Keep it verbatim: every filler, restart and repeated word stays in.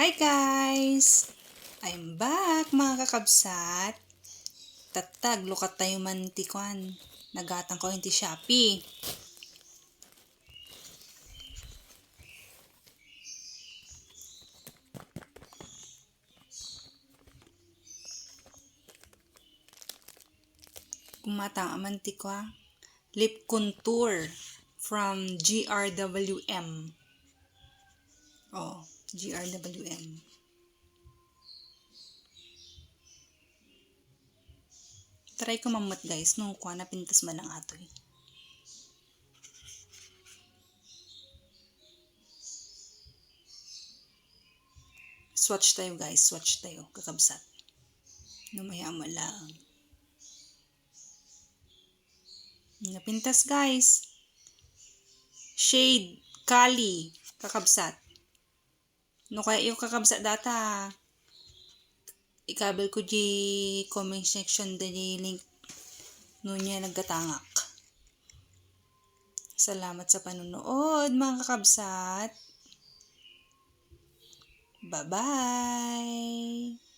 Hi guys! I'm back, mga kakabsat. Tattag, lukat tayo man ti kwan. Nagatang ko ti Shopee. Kumata man ti kwa. Lip contour from G R W M. Oh, G R W M. Try ko mammet, guys, no kwan, napintas man lang atoy. Swatch tayo, guys, swatch tayo, kakabsat. No, maya mo lang. Napintas, guys. Shade Kali, kakabsat. No kaya iyo kakabsat data, ikabel ko di comment section da di link no niya naggatangak. Salamat sa panunood, mga kakabsat. Bye-bye!